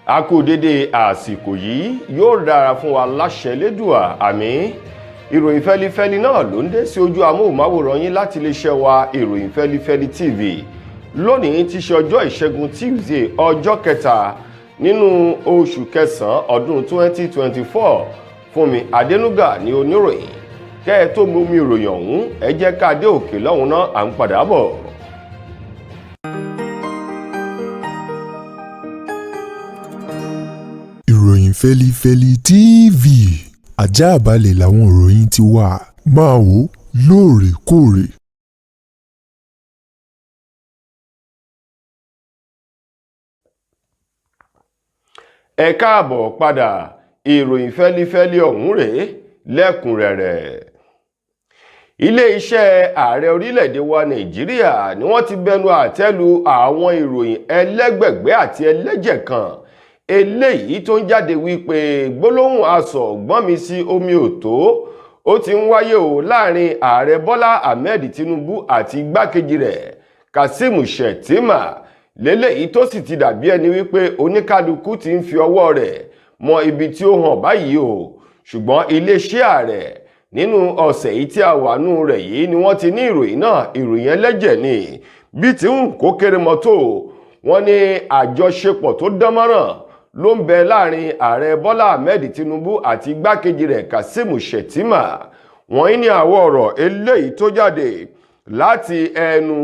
A kú dédé àsìkò yìí, yóò dára fún wa láṣẹ Lédùà, àmín. Ìròyìn fẹ́lifẹ́li náà ló ń dé sí ojú amóhùnmáwòrán yín láti iléeṣẹ́ wa, Ìròyìn Fẹ́lifẹ́li TV. Lónìí ti ṣe ọjọ́ Ìṣẹ́gun Tuesday, ọjọ́ kẹta nínú oṣù kẹsàn-án ọdún 2024. Fúnmi Adénúgà ní oníròyìn. Kẹ́ ẹ tó mú mi ìròyìn ọ̀hún, ẹ jẹ́ ká dé òkè lọ́hùn náà, à ń padà bọ̀. Ìròyìn Fẹ́lifẹ́li TV, àjààbalẹ̀ làwọn ìròyìn ti wà, máa wò lóòrèkóòrè. Ẹ káàbọ̀ padà. Ìròyìn fẹ́lifẹ́li ọ̀hún rèé lẹ́kùnrẹ́rẹ́. Ilé-iṣẹ́ ààrẹ orílẹ̀-èdè wa Nàìjíríà ni wọ́n ti bẹnu àtẹ́ lu àwọn ìròyìn ẹlẹ́gbẹ̀gbẹ́ àti ẹlẹ́jẹ̀ kan eléyìí tó ń jáde wípé gbólóhùn asọ̀ gbọ́n mi sí omi òtó ó ti ń wáyé o láàrin ààrẹ Bọ́lá Ahmed Tinubu àti igbákejì rẹ̀ Kazeem Shettima, léléyìí tó sì ti dàbí ẹni wípé oníkálukú ti ń fi ọwọ́ rẹ̀ mọ ibi tí ó hàn báyìí o. Ṣùgbọ́n iléeṣẹ́ ààrẹ nínú ọ̀sẹ̀ yìí tí a wà nù rẹ̀ yìí ni wọ́n ti ní ìròyìn náà ìròyìn ẹlẹ́jẹ̀ ni, bí tí ń kó kéré mọ́tò. Wọ́n ní àjọṣepọ̀ tó dánmọ́ràn ló ń bẹ láàrin ààrẹ Bọ́lá Ahmed Tinubu àti igbákejì rẹ̀ Kazeem Shettima. Wọ́n ní àwọ̀ ọ̀rọ̀ eléyìí tó jáde láti ẹnu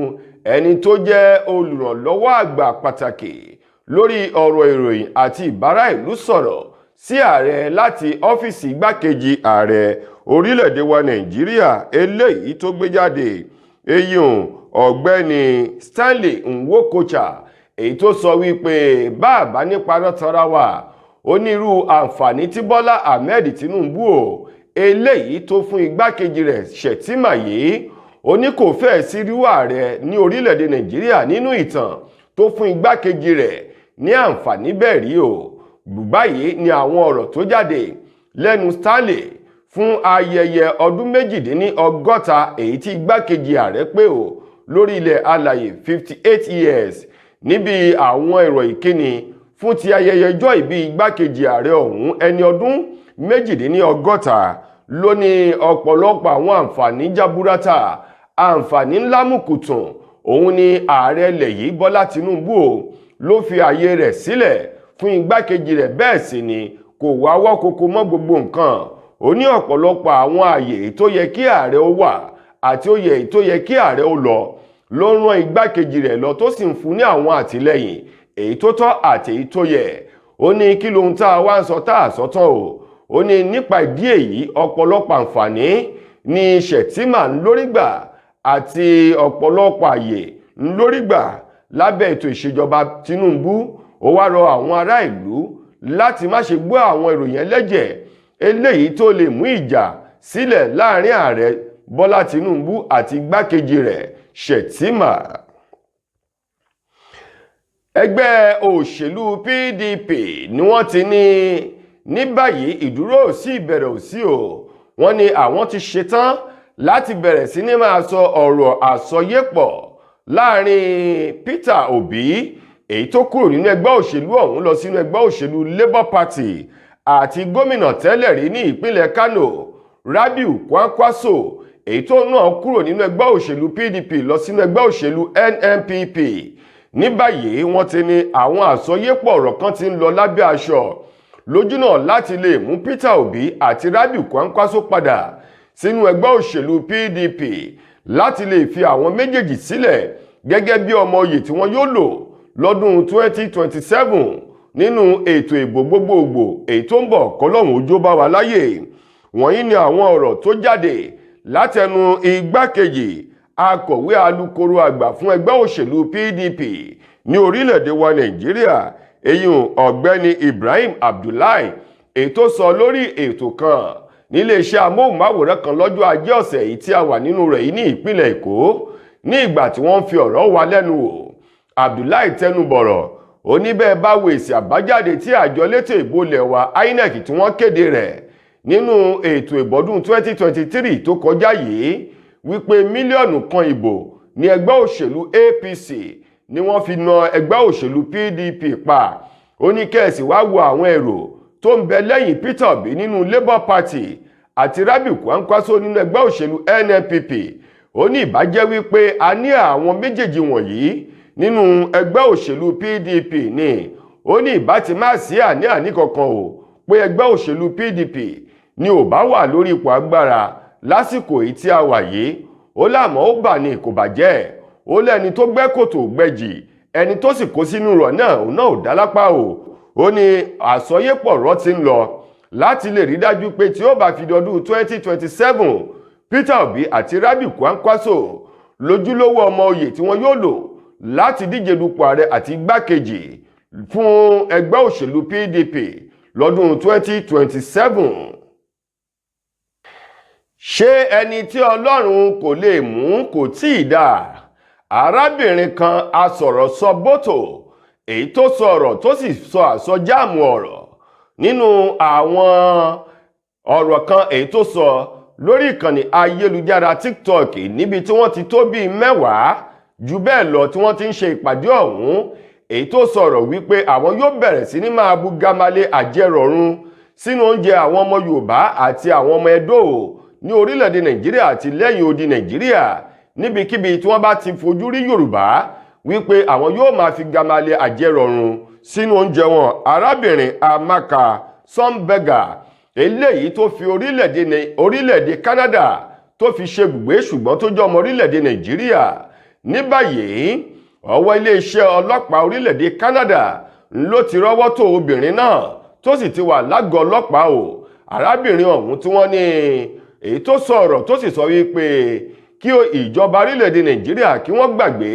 ẹni tó jẹ́ olùrànlọ́wọ́ àgbà pàtàkì lórí ọ̀rọ̀ ìròyìn àti ìbára ìlú sọ̀rọ̀ sí ààrẹ láti ọ́fíìsì igbákejì ààrẹ orílẹ̀-èdè wa Nàìjíríà eléyìí tó gbé jáde, eyín ọ̀gbẹ́ni Stanley Nwokocha, èyí tó sọ wípé bàbá nípa rọ́tara wà onírú àǹfààní tí Bọ́lá Ahmed Tinubu o eléyìí tó fún igbákejì rẹ̀ Shettima yìí, ó ní kò fẹ́ẹ̀ sí irú ààrẹ ní orílẹ̀-èdè Nàìjíríà nínú ìtàn tó fún igbákejì rẹ̀ ní àǹfààní bẹ́ẹ̀ rí o. Báyìí ni àwọn ọ̀rọ̀ tó jáde lẹ́nu Stanley fún ayẹyẹ ọdún 68 èyí tí igbákejì ààrẹ pé o lórí ilẹ̀ alàyè, 58 years, níbi àwọn ẹ̀rọ ìkíni fún ti ayẹyẹ ọjọ́ ìbí igbákejì ààrẹ ọ̀hún, ẹni ọdún 68. Ló ní ọ̀pọ̀lọpọ̀ àwọn àǹfààní jaburata, àǹfààní ńlá mùkùtùn òun ni ààrẹ ilẹ̀ yìí Bọ́lá Tinubu o ló fi ààyè rẹ̀ sílẹ̀ fún igbákejì rẹ̀. Bẹ́ẹ̀ sì ni kò wá wọ́ koko mọ́ gbogbo nǹkan. Ó ní ọ̀pọ̀lọpọ̀ àwọn ààyè tó yẹ kí ààrẹ ó wà àti ó yẹ tó yẹ kí ààrẹ ó lọ ló ń rán igbákejì rẹ̀ lọ, tó sì ń fún ní àwọn àtìlẹ́yìn èyí tó tọ́ àti èyí tó yẹ. Ó ní kí lohun tá a wá ń sọ tá a sọ tán o. Ó ní nípa ìdí èyí, ọ̀pọ̀lọpọ̀ àǹfààní ní Shettima ń lórí gbà àti ọ̀pọ̀lọpọ̀ àyè ń lórí gbà lábẹ́ ètò ìṣèjọba Tinubu. Ó wá rọ àwọn ará ìlú láti má ṣe gbọ́ àwọn ìròyìn ẹlẹ́jẹ̀ eléyìí tó lè mú ìjà sílẹ̀ láàrin ààrẹ Bọ́lá Tinubu àti igbákejì rẹ̀ Shettima. Ẹgbẹ́ òṣèlú PDP ni wọ́n ti ní báyìí ìdúró sí ìbẹ̀rẹ̀ òsì o. Wọ́n ní àwọn ti ṣetán láti bẹ̀rẹ̀ sí ní máa sọ ọ̀rọ̀ àsọyépọ̀ láàrin Peter Obi, èyí tó kúrò nínú ẹgbẹ́ òṣèlú ọ̀hún lọ sínú ẹgbẹ́ òṣèlú Labour Party, àti gómìnà tẹ́lẹ̀ rí ní ìpínlẹ̀ Kano Rabiu Kwankwaso, èyí tó náà kúrò nínú ẹgbẹ́ òṣèlú PDP lọ sínú ẹgbẹ́ òṣèlú NNPP. Ní báyìí, wọ́n ti ní àwọn àsọyépọ̀ ọ̀rọ̀ kan ti ń lọ lábẹ́ aṣọ lójúnà láti lè mú Peter Obi àti Rabiu Kwankwaso padà sínú ẹgbẹ́ òṣèlú PDP, láti lè fi àwọn méjèèjì sílẹ̀ gẹ́gẹ́ bí ọmọ oyè tí wọ́n yóò lò lọ́dún 2027 nínú ètò ìbò gbogbogbò èyí tó ń bọ̀, kọ́lọ́hún ojú bá wa láyè. Wọ̀nyí ni àwọn ọ̀rọ̀ tó jáde látẹnu igbákejì akọ̀wé alukoro àgbà fún ẹgbẹ́ òṣèlú PDP ní orílẹ̀-èdè wa Nàìjíríà, eyín ọ̀gbẹ́ni Ibrahim Abdullahi, èyí tó sọ lórí ètò kan níléeṣẹ́ amóhùnmáwòrán kan lọ́jọ́ Ajé ọ̀sẹ̀ yìí tí a wà nínú rẹ̀ yìí ní ìpínlẹ̀ Èkó. Ní ìgbà tí wọ́n ń fi ọ̀rọ̀ wa lẹ́nu wò, Abdullahi tẹnubọ̀rọ̀, ó ní bẹ́ẹ̀ bá wo èsì àbájáde tí àjọ elétò ìbò ilẹ̀ wa INEC tí wọ́n kéde rẹ̀ nínú ètò ìbọ̀dún 2023 tó kọjá yìí, wípé 1 mílíọ̀nù ìbò ní ẹgbẹ́ òṣèlú APC ni wọ́n fi na ẹgbẹ́ òṣèlú PDP pa. Ó ní kẹ́ẹ̀sì wá wo àwọn èrò tó ń bẹ lẹ́yìn Peter Obi nínú Labour Party àti Rabiu Kwankwaso nínú ẹgbẹ́ òṣèlú NNPP. Ó ní ìbàjẹ́ wípé a ní àwọn méjèèjì wọ̀nyí nínú ẹgbẹ́ òṣèlú PDP ni, ó ní ìbá ti má sí àní-àní kankan o pé ẹgbẹ́ òṣèlú PDP ni ò bá wà lórí ipò agbára lásìkò èyí tí a wà yìí. Ó lámọ́ ó bà ní kò bàjẹ́. Ó lẹ́ni tó gbẹ́ kòtò gbẹ́jì, ẹni tó sì kó sínú rọ̀ náà, òun náà ò dá lápá o. Ó ní àsọyépọ̀ ọ̀rọ̀ ti ń lọ láti lè rí dájú pé tí ó bá fi dọdún 2027, Peter Obi àti Rabiu Kwankwaso lójúlówó ọmọ oyè tí wọ́n yóò lò láti díje dupò ààrẹ àti igbákejì fún ẹgbẹ́ òṣèlú PDP lọ́dún 2027. Ṣé ẹni tí Ọlọ́run kò lè mú kò tí ì dáa? Arábìnrin kan asọ̀rọ̀sọ bótò, èyí tó sọ ọ̀rọ̀ tó sì sọ àsọjáàmù ọ̀rọ̀ nínú àwọn ọ̀rọ̀ kan èyí tó sọ lórí ìkànnì ayélujára TikTok, níbi tí wọ́n ti tó bíi 10 jù bẹ́ẹ̀ lọ tí wọ́n ti ń ṣe ìpàdé ọ̀hún, èyí tó sọ̀rọ̀ wípé àwọn yóò bẹ̀rẹ̀ sí ní máa bu gamale àjẹrọ̀run sínú oúnjẹ àwọn ọmọ Yorùbá àti àwọn ọmọ Ẹdó ní orílẹ̀-èdè Nàìjíríà àti lẹ́yìn odi Nàìjíríà, níbikíbi tí wọ́n bá ti fojú rí Yorùbá, wípé àwọn yóò máa fi gamale àjẹrọ̀run sínú oúnjẹ wọn. Arábìnrin Amaka Sunberger, eléyìí tó fi orílẹ̀-èdè Canada tó fi ṣe ibùgbé, ṣùgbọ́n tó jẹ́ ọmọ orílẹ̀-èdè Nàìjíríà, ní báyìí ọwọ́ iléeṣẹ́ ọlọ́pàá orílẹ̀-èdè Canada ló ti rọ́wọ́ tó obìnrin náà, tó sì ti wà lágọ̀ọ́ ọlọ́pàá o. Arábìnrin ọ̀hún tí wọ́n ní èyí tó sọ ọ̀rọ̀ tó sì sọ wípé kí ìjọba orílẹ̀-èdè Nàìjíríà kí wọ́n gbàgbé,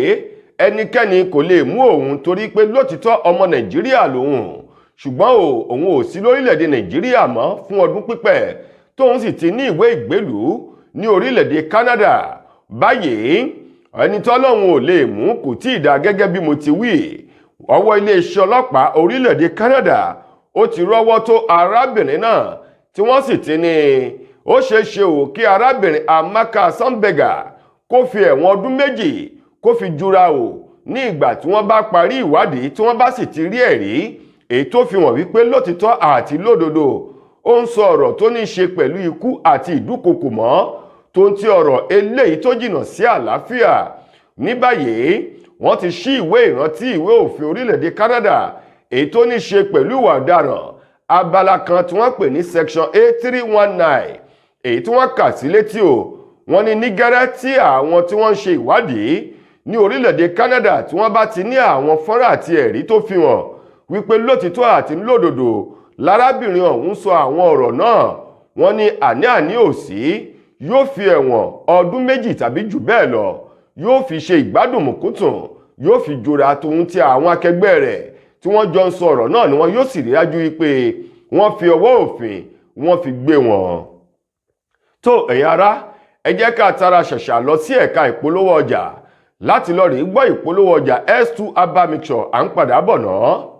ẹnikẹ́ni kò lè mú òun, torí pé lótìtọ́ ọmọ Nàìjíríà lòun, ṣùgbọ́n o òun ò sí lórílẹ̀-èdè Nàìjíríà mọ́ fún ọdún pípẹ́, tóun sì ti ní ìwé ìgbélùú ní orílẹ̀-èdè Canada báyìí. Ẹni tọ́lọ́run ò lè mú kò tí ì dá. Gẹ́gẹ́ bí mo ti wí, ọwọ́ iléeṣẹ́ ọlọ́pàá orílẹ̀-èdè Canada ó ti rọ́wọ́ tó arábìnrin náà, tí wọ́n sì ti ní ó ṣeé ṣe ò kí arábìnrin Amaka Sunberger kó fi ẹ̀wọ̀n ọdún 2 kó fi jura o, ní ìgbà tí wọ́n bá parí ìwádìí, tí wọ́n bá sì ti rí ẹ̀rí èyí tó fi hàn wípé lótìtọ́ àti lódodo ó ń sọ ọ̀rọ̀ tó ní í ṣe pẹ̀lú ikú àti ìdúkokò mọ́ tó ń ti ọ̀rọ̀ eléyìí tó jìnnà sí àlàáfíà. Ní báyìí, wọ́n ti ṣí ìwé ìrántí ìwé òfin orílẹ̀-èdè Canada èyí tó ní ṣe pẹ̀lú ìwà ọ̀daràn, abala kan tí wọ́n pè ní section A319, èyí tí wọ́n kà sí létí o. Wọ́n ní ní gẹ́rẹ́ tí àwọn tí wọ́n ń ṣe ìwádìí ní orílẹ̀-èdè Canada tí wọ́n bá ti ní àwọn fọ́nrán àti ẹ̀rí tó fi hàn wípé lótìtọ́ àti lódodo lárábìnrin ọ̀hún sọ àwọn ọ̀rọ̀ náà, wọ́n ní àní-àní ò sí, yóò fi ẹ̀wọ̀n ọdún 2 tàbí jù bẹ́ẹ̀ lọ, yóò fi ṣe ìgbádùn mùkútùn, yóò fi jura tòun ti àwọn akẹgbẹ́ rẹ̀ tí wọ́n jọ ń sọ ọ̀rọ̀ náà ni wọ́n yóò sì rí dájú wípé wọ́n fi ọwọ́ òfin wọ́n fi gbé wọn. Tó, ẹ̀yin ará, ẹ jẹ́ ká tara ṣàṣà lọ sí ẹ̀ka ìpolówó ọjà láti lọ rí gbọ́ ìpolówó ọjà S2 Herbal Mixture. À ń padà bọ̀ náà.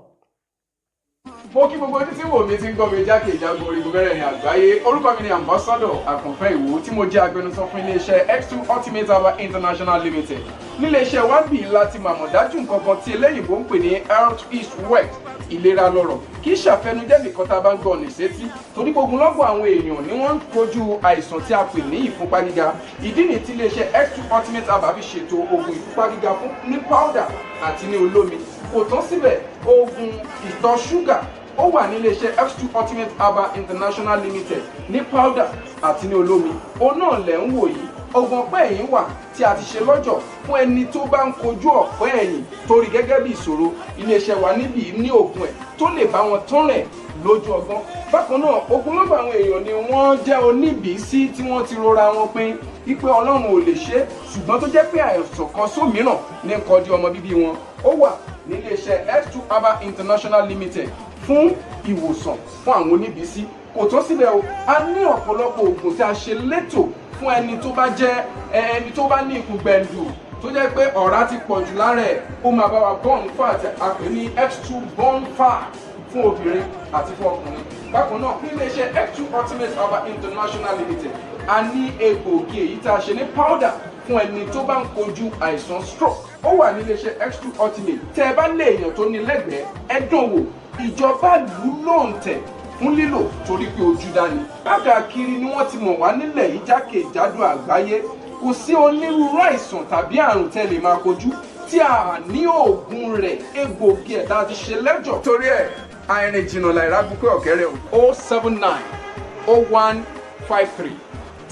Mo kí gbogbo ojú tí wò mí, tí ń gbọ́ mi jákèjádò orígun mẹ́rẹ̀ẹ̀rin àgbáyé. Orúkọ mi ni Ambassador Àkànfẹ́ Ìwò, tí mo jẹ́ agbẹnusọ fún iléeṣẹ́ X2 Ultimate Herbal International Limited. Níléeṣẹ́ wa ń bì láti màmọ̀ dájú nǹkan kan tí eléyìnbó ń pè ní health is wealth, ìlera lọ́rọ̀. Kì í ṣàfẹnujẹ́ nìkan tá a bá ń gbọ́ ọ̀nà ìsétí, torí gbogbo lọ́gbọ̀n àwọn èèyàn ni wọ́n ń kojú àìsàn tí a pè ní ìfúnpá gíga. Ìdí nìyí tí iléeṣẹ́ X2 Ultimate Herbal fi ṣètò oògùn ìfúnpá gíga fún ní powder àti ní olómi. Kò tán síbẹ̀, oògùn ìtọ̀ ṣúgà ó wà ní iléeṣẹ́ X2 Ultimate Herbal International Limited ní powder àti ní olómi. Òun náà lẹ̀ ń wò yìí. Oògùn ọ̀pẹ́ ẹ̀yìn wà tí a ti ṣe lọ́jọ̀ fún ẹni tó bá ń kojú ọ̀pẹ́ ẹ̀yìn torí gẹ́gẹ́ bí ìṣòro. Iléeṣẹ́ wa níbí ní oògùn ẹ̀ tó lè bá wọn tán rẹ̀ lójú ọgbọ́n. Bákan náà, ogunlọ́gọ̀ àwọn èèyàn ni wọ́n jẹ́ oníbìísí tí wọ́n ti rora wọn pin wípé Ọlọ́run ò lè ṣe é, ṣùgbọ́n tó jẹ́ pé àìsàn kan sómìíràn ní kọjú ọmọ bíbí wọn. Ó wà níléeṣẹ́ X2 Herbal International Limited fún ìwòsàn fún àwọn oníbìísí. Kò tán síbẹ̀ o, a ní ọ̀pọ̀lọpọ̀ oògùn tí a ṣe létò fún ẹni tó bá jẹ́ ẹni tó bá ní ikùn gbẹ̀ǹdù, tó jẹ́ pé ọ̀rá ti pọ̀ jù lára ẹ̀. Ó máa bá wa burn fat, a pè ní X2 burn fat, fún obìnrin àti fún ọkùnrin. Bákan náà, ní iléeṣẹ́ X2 Ultimate Herbal International Limited, a ní egbòogi èyí tá a ṣe ní powder fún ẹni tó bá ń kojú àìsàn stroke. Ó wà níléeṣẹ́ X2 Ultimate. Tẹ́ ẹ bá lé èèyàn tó ní lẹ́gbẹ̀ẹ́, ẹ dán wò. Ìjọba lù ú lóǹtẹ̀ fún lílò torí pé ojú dání. Káàkiri ni wọ́n ti mọ̀ wá nílẹ̀ yìí, jákèjádò àgbáyé. Kò sí onírúurú àìsàn tàbí àrùn tẹ́ lè máa kojú tí a ní oògùn rẹ̀, egbògi ẹ̀ tá a ti ṣe lẹ́jọ̀. Torí ẹ̀, àìrìn jìnnà làìrá bukẹ́ ọ̀kẹ́rẹ́ o. 0790153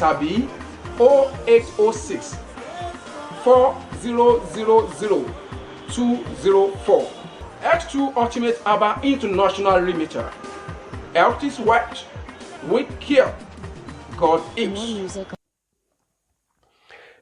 tàbí 08064000204. X2 Ultimate Herbal International Limited. Health is wealth. With care, God More is. music.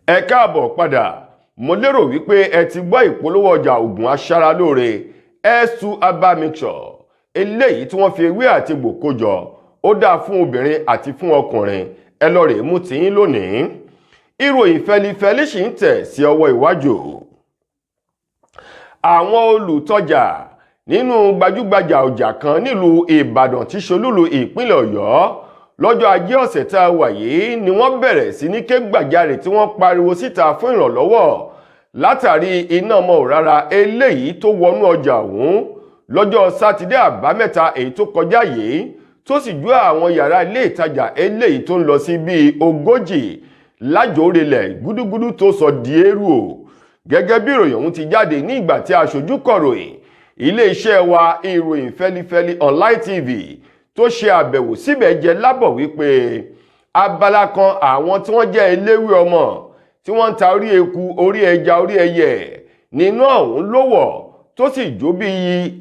Ẹ káàbọ̀ padà. Mo lérò wípé ẹ ti gbọ́ ìpolówó ọjà oògùn aṣaralóore S2 Herbal Mixture, eléyìí tí wọ́n fi ewé àti egbò kó jọ. Ó dáa fún obìnrin àti fún ọkùnrin. Ẹ lọ rèé mú tiyín lónìí. Ìròyìn fẹlifẹli sì ń tẹ̀ sí ọwọ́ iwájú. Àwọn olùtọ́jà nínú gbajúgbajà ọjà kan nílùú Ìbàdàn tí ṣolúlu ìpínlẹ̀ Ọ̀yọ́, lọ́jọ́ Ajé ọ̀sẹ̀ tá a wà yìí ni wọ́n bẹ̀rẹ̀ sí ní ké gbàjarè, tí wọ́n pariwo síta fún ìrànlọ́wọ́ látàrí iná ọmọ òrara eléyìí tó wọnú ọjà ọ̀hún lọ́jọ́ Sátidé Àbámẹ́ta èyí tó kọjá yìí, tó sì jó àwọn yàrá ilé ìtajà eléyìí tó ń lọ sí bíi 40 lájòórelẹ̀ gúdúgúdú, tó sọ di eérú o. Gẹ́gẹ́ bí ìròyìn ọ̀hún ti jáde ní ìgbà tí aṣojú kọ̀ròyìn iléeṣẹ́ wa, Ìròyìn Fẹ́lifẹ́li Online TV, tó ṣe àbẹ̀wò síbẹ̀, jẹ́ lábọ̀ wípé abala kan, àwọn tí wọ́n jẹ́ eléwé ọmọ tí wọ́n ń ta orí eku, orí ẹja, orí ẹyẹ nínú ọ̀hún ló wọ̀, tó sì jó bí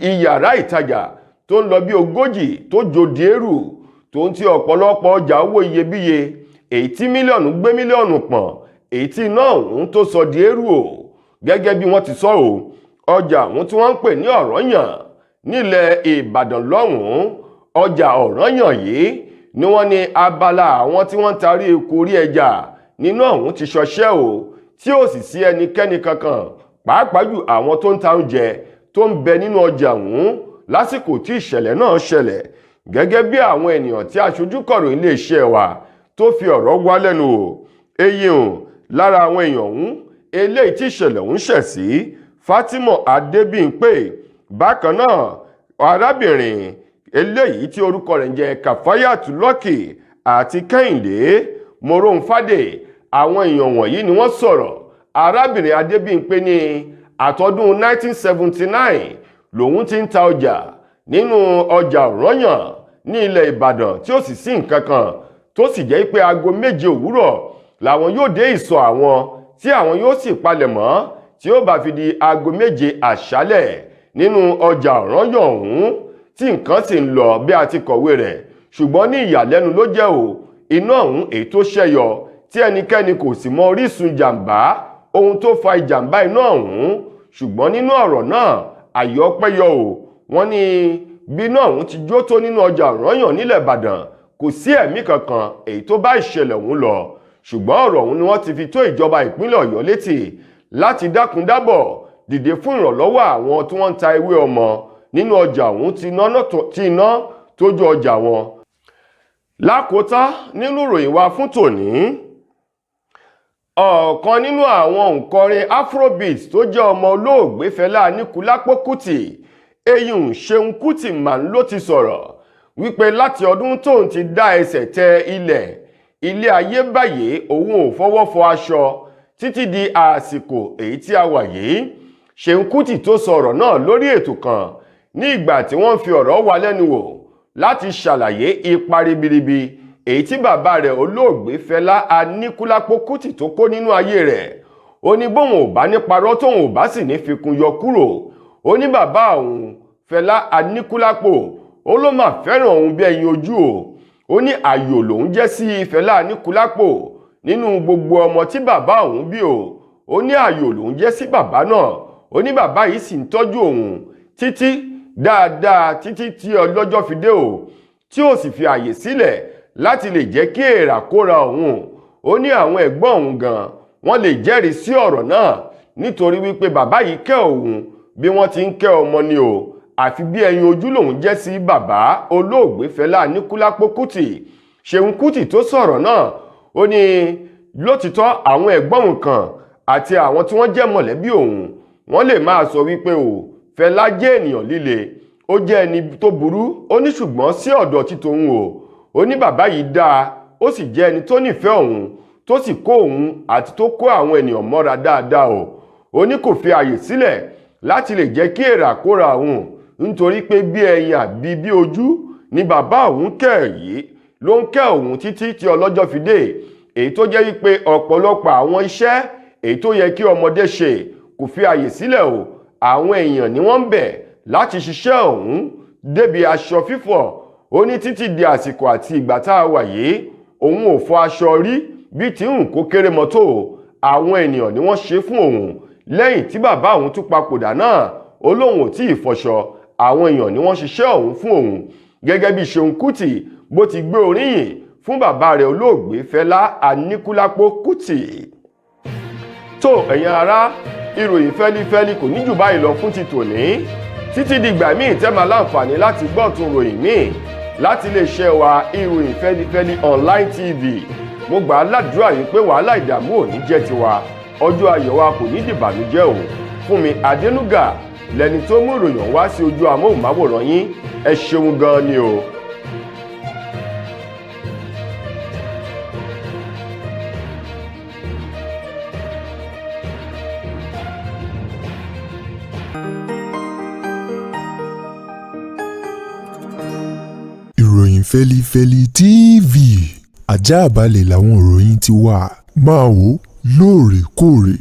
iyàrá ìtajà tó ń lọ bí 40 tó jó di eérú, tó ń ti ọ̀pọ̀lọpọ̀ ọjà owó iyebíye, èyí tí mílíọ̀nù gbé mílíọ̀nù pọ̀n, èyí tí iná ọ̀hún tó sọ di eérú o. Gẹ́gẹ́ bí wọ́n ti sọ o, ọjà ọ̀hún tí wọ́n ń pè ní Ọ̀rànyàn nílẹ̀ Ìbàdàn lọ́hùn-ún, ọjà Ọ̀rànyàn yìí ni wọ́n ní abala àwọn tí wọ́n ń tarí eku, orí ẹja nínú ọ̀hún ti ṣọṣẹ́ o, tí ò sì sí ẹnikẹ́ni kankan, pàápàá jù àwọn tó ń ta oúnjẹ tó ń bẹ nínú ọjà ọ̀hún lásìkò tí ìṣẹ̀lẹ̀ náà ṣẹlẹ̀. Gẹ́gẹ́ bí àwọn ènìyàn tí aṣojú kọ̀ròyìn iléeṣẹ́ wa tó fi ọ̀rọ̀ wá lẹ́nu wò, eyín o lára àwọn èèyàn ọ̀hún eléyìí tí ìṣẹ̀lẹ̀ ọ̀hún ṣẹ̀ sí, Fatima Adébímpé, bákan náà arábìnrin eléyìí tí orúkọ rẹ̀ ń jẹ́ Kafayat Lucky àti Kẹ́hìndé Moronfadé, àwọn èèyàn wọ̀nyí ni wọ́n sọ̀rọ̀. Arábìnrin Adébímpé ní àtọdún 1979 lòun ti ń ta ọjà nínú ọjà Ọ̀rànyàn ní ilẹ̀ Ìbàdàn, tí ó sì sí nǹkan kan, tó sì jẹ́ pé aago 7 òwúrọ̀ làwọn yóò dé ìsọ̀ àwọn, tí àwọn yóò sì palẹ̀ mọ́ tí ó bá fi di aago 7 àṣálẹ̀ nínú ọjà Ọ̀rànyàn ọ̀hún, tí nǹkan sì ń lọ bí a ti kọ̀wé rẹ̀. Ṣùgbọ́n ní ìyàlẹ́nu ló jẹ́ o, iná ọ̀hún èyí tó ṣẹ́yọ tí ẹnikẹ́ni kò sì mọ orísun jàǹbá, ohun tó fa ìjàmbá iná ọ̀hún. Ṣùgbọ́n nínú ọ̀rọ̀ náà, àyè ọpẹ́ yọ o. Wọ́n ní bí iná ọ̀hún ti jó tó nínú ọjà Ọ̀rànyàn nílẹ̀ Ìbàdàn, kò sí ẹ̀mí kankan èyí tó bá ìṣẹ̀lẹ̀ ọ̀hún lọ. Ṣùgbọ́n ọ̀rọ̀ ọ̀hún ni wọ́n ti fi tó ìjọba ìpínlẹ̀ Ọ̀yọ́ létí láti dákun dábọ̀ dìde fún ìrànlọ́wọ́ àwọn tí wọ́n ń ta ewé ọmọ nínú ọjà ọ̀hún tí iná tó jó ọjà wọn. Lákòótán nínú ìròyìn wa fún tòní, ọ̀kan nínú àwọn òǹkọrin Afrobeat tó jẹ́ ọmọ olóògbé Fẹlá Aníkúlápó Kútì, eyín Ṣeun Kútì mà ń ló ti sọ̀rọ̀ wípé láti ọdún tóun ti dá ẹsẹ̀ tẹ ilẹ̀ ilé ayé báyìí, òun ò fọwọ́ fọ aṣọ títí di àsìkò èyí tí a wà yìí. Ṣeun Kútì tó sọ̀rọ̀ náà lórí ètò kan ní ìgbà tí wọ́n fi ọ̀rọ̀ wá lẹ́nu wò láti ṣàlàyé ipa ribiribi èyí tí bàbá rẹ̀, olóògbé Fẹlá Aníkúlápó Kútì, tó kó nínú ayé rẹ̀. Ó ní bóun ò bá ní parọ́, tóun ò bá sì ní fikún yọ kúrò, ó ní bàbá òun Fẹlá Aníkúlápó, ó ló mà fẹ́ràn òun bí ẹyin ojú o. Ó ní àyò lòun jẹ́ sí Fẹlá Aníkúlápó nínú gbogbo ọmọ tí bàbá òun bí o. Ó ní àyò lòun jẹ́ sí bàbá náà. Ó ní bàbá yìí sì ń tọ́jú òun títí dáadáa títí tí ọlọ́jọ́ fi dé o, tí ó sì fi àyè sílẹ̀ láti lè jẹ́ kí èèrà kóra òun. Ó ní àwọn ẹ̀gbọ́n òun gan wọ́n lè jẹ́rìí sí ọ̀rọ̀ náà, nítorí wípé bàbá yìí kẹ́ òun bí wọ́n ti ń kẹ́ ọmọ ni o, àfi bí ẹyin ojú lòun jẹ́ sí bàbá olóògbé Fẹlá Aníkúlápó Kútì. Ṣeun Kútì tó sọ̀rọ̀ náà, ó ní lótìtọ́ àwọn ẹ̀gbọ́n òun kan àti àwọn tí wọ́n jẹ́ mọ̀lẹ́bí òun Wọ́n lè máa sọ wípé o Fẹlá jẹ́ ènìyàn líle, ó jẹ́ ẹni tó burú. Ó ní ṣùgbọ́n sí ọ̀dọ̀ ti tòun o, ó ní bàbá yìí dáa, ó sì jẹ́ ẹni tó nífẹ̀ẹ́ òun, tó sì kó òun àti tó kó àwọn ènìyàn mọ́ra dáadáa o. Ó ní kò fi àyè sílẹ̀ láti lè jẹ́ kí èrà kóra òun, nítorí pé bí ẹyin àbí bí ojú ni bàbá òun kẹ́ yìí ló ń kẹ́ òun títí tí ọlọ́jọ́ fi dé, èyí tó jẹ́ wípé ọ̀pọ̀lọpọ̀ àwọn iṣẹ́ èyí tó yẹ kí ọmọdé ṣe kò fi àyè sílẹ̀ o. Àwọn èèyàn ni wọ́n ń bẹ̀ láti ṣiṣẹ́ òun débi aṣọ fífọ̀. Ó ní títí di àsìkò àti ìgbà tá a wà yìí, òun ò fọ aṣọ rí bí tí ń kó kéré mọ́tò. Àwọn ènìyàn ni wọ́n ṣe fún òun lẹ́yìn tí bàbá òun tún papòdà náà. Ó lóun ò tí ì fọṣọ, àwọn èèyàn ni wọ́n ṣiṣẹ́ òun fún òun. Gẹ́gẹ́ bí Ṣeun Kútì bó ti gbé oríyìn fún bàbá rẹ̀ olóògbé Fẹlá Aníkúlápó Kútì. Tó ẹ̀yin ará, ìròyìn fẹ́lifẹ́li kò ní jù báyìí lọ fún ti tòní. Títí dìgbà míì tẹ́ máa láǹfààní láti gbọ́ tún ròyìn míì láti iléeṣẹ́ wa ìròyìn fẹ́lifẹ́li online tv, mo gbà á ládùúrà yìí pé wàhálà ìdààmú ò ní jẹ́ tiwa, ọjọ́ ayọ̀ wa kò ní dìbànújẹ́ o. Fúnmi Adénúgà lẹni tó mú ìròyìn wá sí ojú amóhùnmáwòrán yín. Ẹ ṣeun gan ni o. Ìròyìn fẹ́lifẹ́li TV àjààbalẹ̀ làwọn ìròyìn ti wà. Máa wò lóòrèkóòrè.